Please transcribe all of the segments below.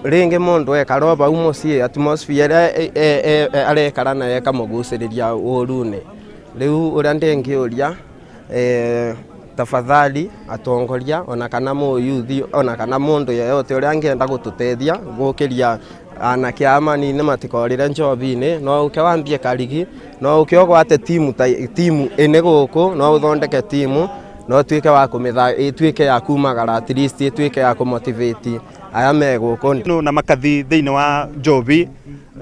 Ringi mundu ekara o vau mucii, atmosphere iria arekara nayo ikamuguciriria uruni. Riu uria ndingiuria, tafadhali atongoria ona kana muyuthi ona kana mundu yeyote uria angienda gututethia gukiria anake aya manini matikorire njobi-ini, no uke wambie karigi, no uke ugwate timu ta timu ini guku, no uthondeke timu na utuike wa kumitha ituike ya kumagara, at least ituike ya kumotivate aya me guku. Na makathi thiini wa njobi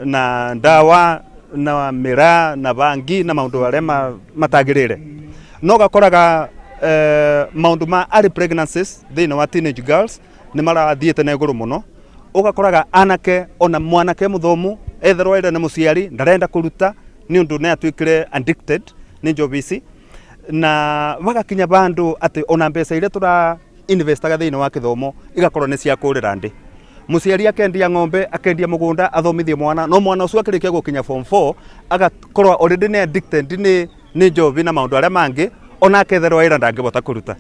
na ndawa na miraa na bangi na maundu aria matagirire, no gakoraga maundu ma early pregnancies thiini wa teenage girls ni marathiite na iguru muno. Ugakoraga anake, ona mwanake muthomu etherwo ere ni muciari, ndarenda kuruta ni undu ni atuikire addicted ni njobi ici, na bagakinya bandu ati ona mbeca iria tura investaga thiini wa kithomo igakorwo ni cia kurira ndi. Muciari akendia ng'ombe, akendia mugunda athomithie mwana, no mwana ucio akirikia gukinya form 4 agakorwo already ni addicted ni njobi na maundu aria mangi, ona aketherwo wira ndangibota kuruta.